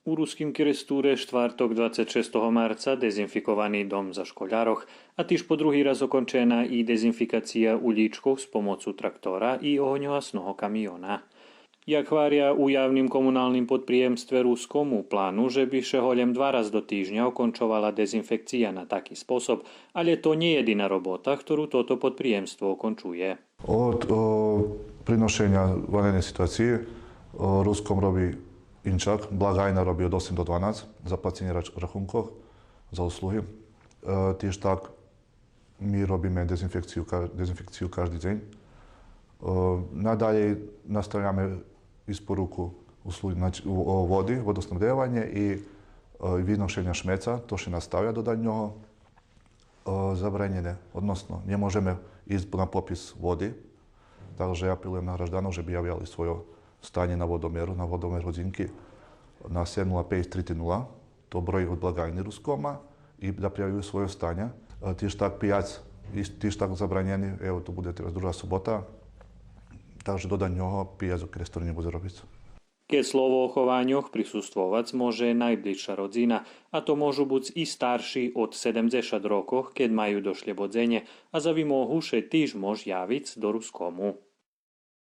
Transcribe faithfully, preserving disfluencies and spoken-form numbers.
У Руским Керестуре штварток, двацец шестого марца, дезинфиковани дом за школярох, а тиж по други раз окончена и дезинфикация улїчкох з помоцу трактора и огньогасного камиона. Як гваря у Явним комуналним подприємстве Руском, у плану же би ше голєм два раз до тижня окончовала дезинфекция на таки способ, алє то нє єдина робота хтору тото подприємство окончує. Од, о, приношеня ванредней ситуациї, о, Руском роби иншак, блаґайна роби од осем до дванац за плаценє рач-, рахункох за услуги. Е, тиж так ми робиме дезинфекцию ка-, дезинфекцию кажди дзень. Е, надалєй наставяме испоруку услуги, значи, у, о, води, водоснабдеванє и, е, виношеня шмеца, то ше наставя до данього. Е, забранєне, односно нє можеме исц на попис води. Так же я апелуєм на гражданох же би явяли свойо станє на водомеру, на водомер годзинки на сем нула пейц три три нула, то брой од блаґайни Рускома, и да приявю свойо станє. Е, тиж так пияц, и тиж так забранєни, ево, то буде тераз друга собота, так же до данього пияц у Керестуре нє буде робиц. Кед слово о хованьох, присуствовац може найблїзша родзина, а то можу буц и старши од седемдзешат рокох, кед маю дошлєбодзенє, а за вимогу ше тиж мож явиц до Рускому.